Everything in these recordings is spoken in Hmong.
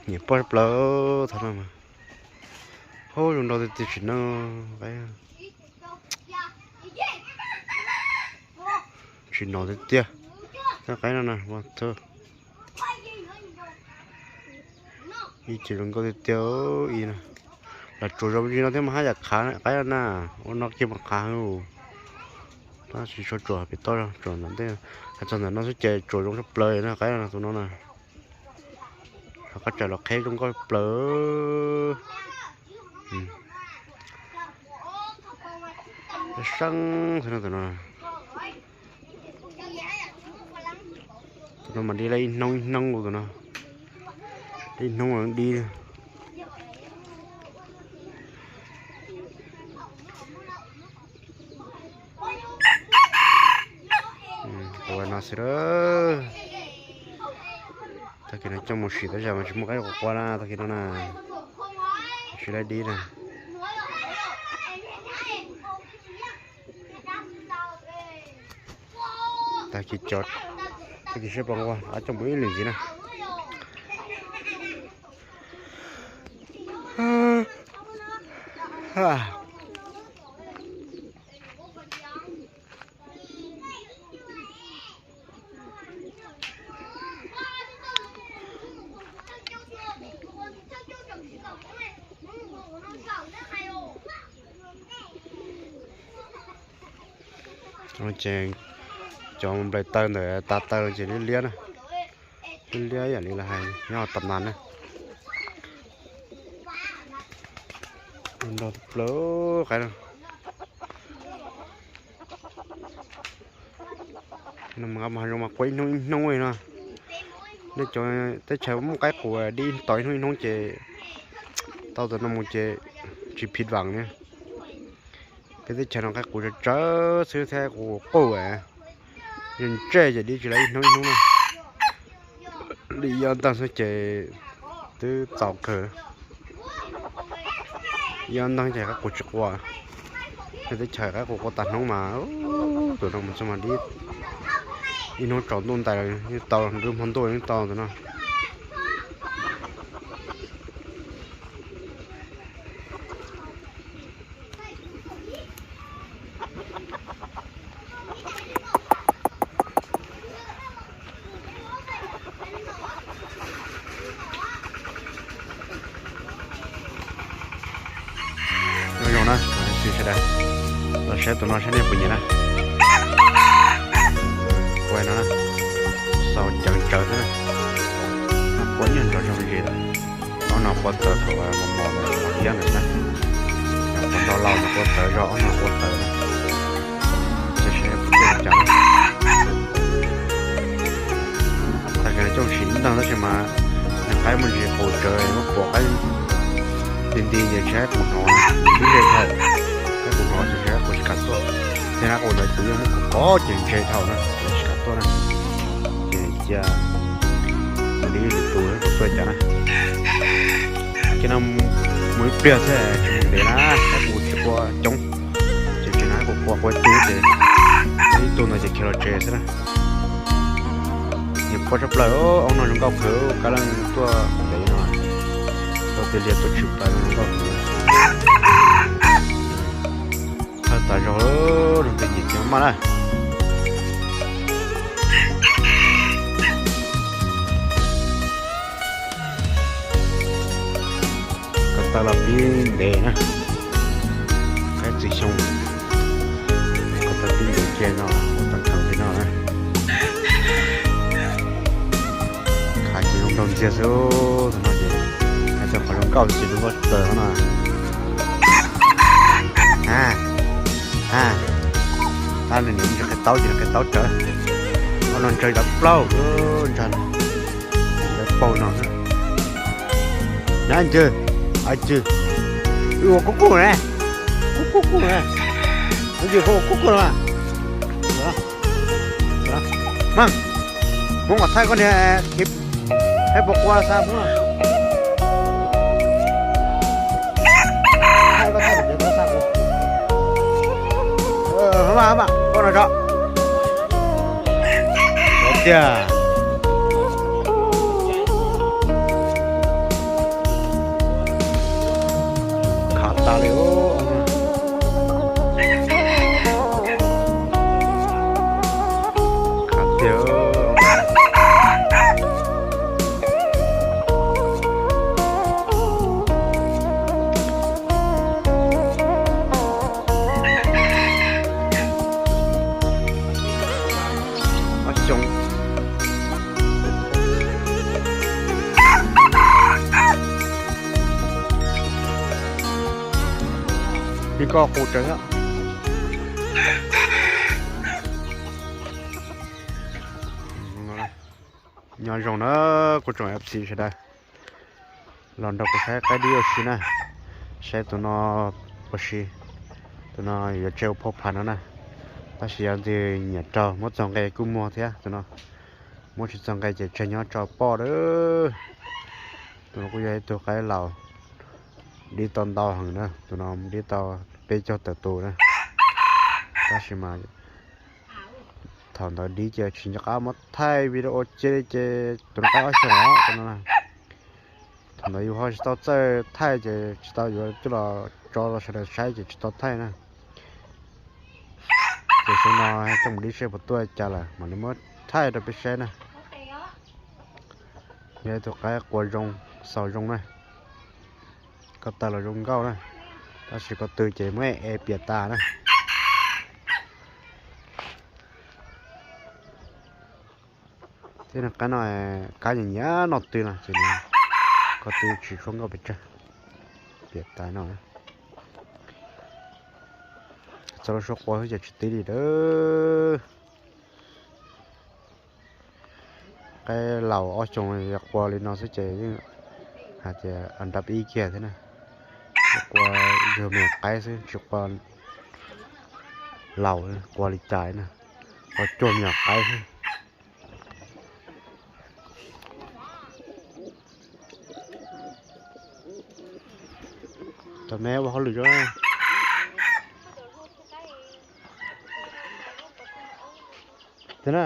Nyiam pob tshaj plaws thaum no mas. Hub, zoo nraug tiag tiag tsim no. Tsim no tiag tiag. Tej qaib no na, ib ce zoo nkauj tiag tiag ib no. Los tsuas zoo li no thiab mas haj yam qhav qaib no na. Ua no kiag mas qhav heev. Tab sis tsuas tsuas pem toj tsuas ntawm ntej, hais txog ntawm no xwb ces tsuas zoo tshaj plaws no qaib no tus no na. Qhov qab tsaws los qheb zoo nkauj plaws. Seeb xwb no tus no. Tus no mas dib lawm ib hnub ib hnub tus no. Dib ib hnub dib. Ua no xwb. Tag kis no coj mus sim tab zam mas tsis muaj qaib qua qua na tag kis no na. Tsis laib dib na. Tag kis cov, tag kis seb puas nqua, coj mus ib lwm ntxiv na. Ces cov nplaim taw ntawm tas taw ces liab liab na. Liab liab ib yam li lawv hais nyob tom nas na. Nrog plaws qaib no. Mas zoo mas qua ib hnub ib hnub li no. Nej cov teb chaws muaj qaib qus dib tau ib hnub ib hnub ces tau tus no mus ces tsis phiv vam ne. Peb teb chaws no qaib qus tsawg tsawg xwb thiab qus qus yog ntsej ces dib tsis laib ib hnub ib hnub na. Li ib ob nteeg xwb ces twb txaus kawg. Ib ob nteeg ces qaib qus tsis qua. Peb teb chaws qaib qus qua tag hnub mas tus no mus txog mas dib ib hnub tsaus ntuj ntais los yeej tau, nruab hmo ntuj yeej tau tus no. Nyob zoo na, sawv daws los saib tus no saib nej puas nyiam na. Qua no na, xaus ceev tsawv xwb na. Qua nyiaj ntsoov zoo zis lawm. Ob no qua tawv thaum mos mos ntawd mos liab ntawd na. Qua ntau laus no qua tawv zog ob no qua tawv na. Ces seb puas cas. Tag kis no coj sim ib ntag tab sis mas nws qaib muaj ntsis qus tsawv muab pom qaib nti nti ces tsis haib qus hnov, ib ze dhau. Qaib qus hnov ces tsis haib qus tsis kam tuaj. Thiab qaib qus ntawd tus yeej muab qus qov ces ntse dhau na, tsis kam tuaj na. Ces cia li lwm tus qus tuaj cas na. Ces no mus ib pliag thiab tsis mus ntev na, qaib qus tsis qua coob. Ces tsis no qaib qus qua qua ib tug ces ib tug ntawd ces khiav los tsev xwb na. Nyiam pob tshaj plaws, ob no zoo nkauj kawg, kab leej tuaj ntev no, tau tias lias tuaj tshwm plaws zoo nkauj kawg. Thawj tas zog, zoo nkaus nyiam cia maj na. Ko taw los pib ntev na, qaib txwm xyoo. Ko taw pib ntev cia no, ua tau kawg li no na. Khav ces zoo nraug ntxiag xwb, tus no ces hais txog qhov zoo nkauj ces zoo nkauj txawv no. A, a, tab nws niam ntsis qe taub ces nws qe taub tsawv. Qhov no ntsawg lawv plaub, ntsawg lawv paug no. Na ntsis, a ntsis, ua kub kub na, kub kub kub na, ntsis ua kub kub no. Mas, Hmoob kom thaij koj niag, thaij puas qua xa Hmoob no. Thaij koj thaij, mas mas koj no tso. Tiag. Li koj qus tsev. Nyob zoo na, kuv tsoom F C sawv daws, los nrog kuv saib qaib dib ua si na. Saib tus no ua si, tus no yuav tseg ua phau phas no na. Tab sis yog leej twg nyiam raug muab txog nqe kuj muag thiab, tus no muab tsis txog nqe ces tseg nyob tso poj lawm. Tus no kuj yog ib tug qaib laus, dib tau ntau heev na, tus no dib tau peb caug tawm tus na. Tab sis mas thaum ntawd dib ces tsis nco qab muab thaij video cia li ces tus no qaib ob xyoos os, tus no. Thaum ntawd yus ho tsis tau txawj thaij ces tsis tau yuav coj los tso rau sawv daws saib ces tsis tau thaij na. Ces xyoo no coj mus dib seb puas tuaj cas lawm mam li muab thaij rau peb saib na. Yog ib tug qaib qua zoo, xaus zoo na. Ko taw los zoo nkauj na, tab sis ko tw ces muab e piam tas na. Thiab nws qaib no, kab nyiam nyiam noj tw no ces nws ko tw tsis tshua nkauj pes tsawg, piam tas no. Txog lub suab qua xwb ces tsis tib li lawm. Qaib laus ob xyoos qua li no xwb ces yeej hais tias nrab ib kiag thiab na. Qua yug me nyuam qaib xwb tsis qua laus, qua li cas na, qua cuag me nyuam qaib xwb. Tau me ua hauj lwm na.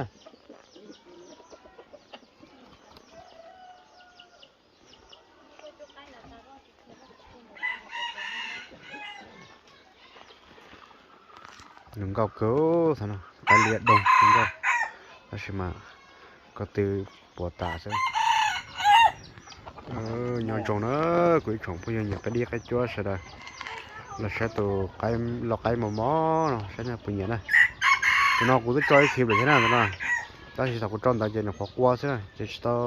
Zoo nkauj kawg, qaib liab doog zoo nkauj, tab sis mas ko tw puas tas xwb. Nyob zoo na, kuv ib tsoom phooj ywg nyiam qaib dib qaib cuab sawv daws, los saib tus qaib, los qaib mos mos no saib nej puas nyiam na. Tus no kuv twb tso ib clip lawm thiab na tus no, tab sis thaum kuv tso ntawd ces nws qhuav qua xwb na ces tsis tau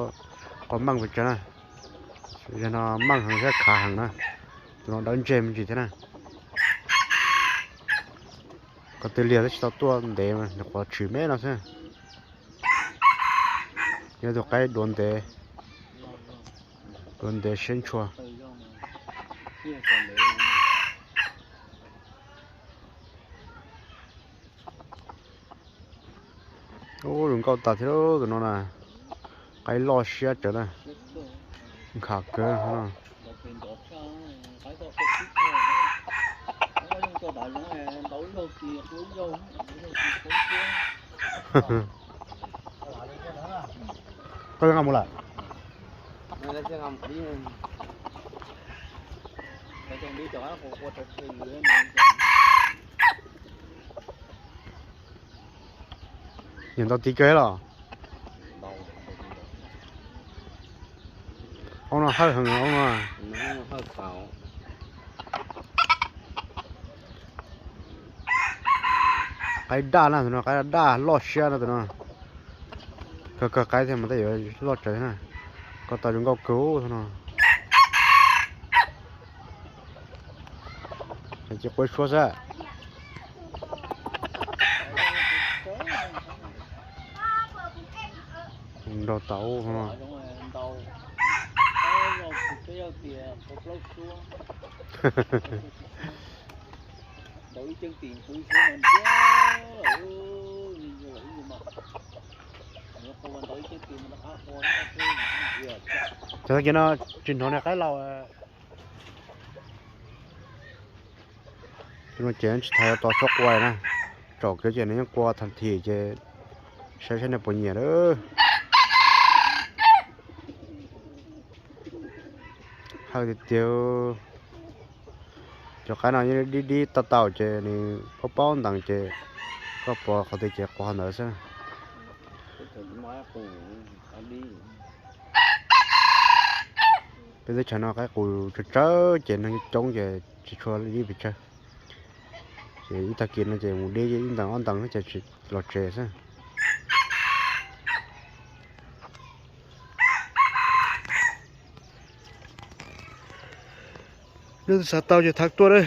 qua meej pes tsawg na. Yog no meej heev thiab khav heev na. Tus no dawb ntseg me ntsis thiab na. Ko tw liag twb tsis tau tuaj ntev, nws qhuav tshwm me no xwb. Yog tus qaib duav ntev, duav ntev siab ntshua. Ub, zoo nkauj tas thiab tus no na. Qaib loj siab tsawv na. Nkhav kawg no. Koj nqa mus lawm? Nyiam ntau tiv kawg los? Ob no hawj heev os. Qaib daj na tus no, qaib daj loj siab na tus no. Kawg kawg qaib thiab mas tej yuav loj tsawv thiab na. Ko taw zoo nkauj kawg tus no. Ces quav suab xwb. Nrog tau. Cov kiag no tsis hnov niag qaib laus. Tus no ces tsis tas yuav tos tshuab qua na. Tsom kiag ces nws yeej qua thas thim ces saib saib nej puas nyiam lawm. Hawj tiag tiag. Cov qaib no yeej dib dib tau tau ces nws paub paub ntees ces koj pom qhov twg ces qua ntawd xwb. Peb teb chaws no qaib qus tsawg tsawg ces neeg coob ces tsis tshua dib pes tsawg. Ces ib tag kis no ces mus dib ib ntees ob ntees ces tsis los tsev xwb. Leej twg xav tau ces thov tuaj na.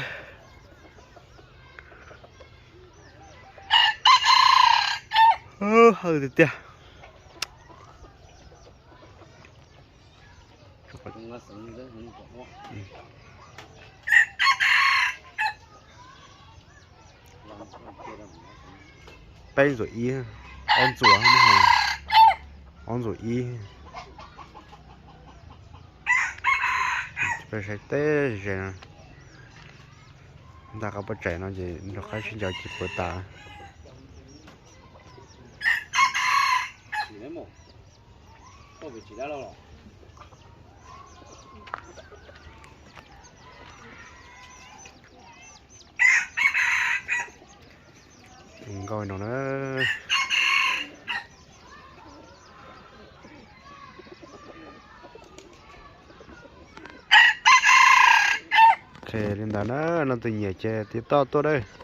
Tiag tiag. Peb ntxuam ib, ob ntxuam, ob ntxuam ib. Peb saib teb ze no, nta qab pob tsaig no ces nrog qab sib ncaws ces puas tas. Nkauj no na. Ok, li ntawd na, leej twg nyiam ces tiv toj tuaj na.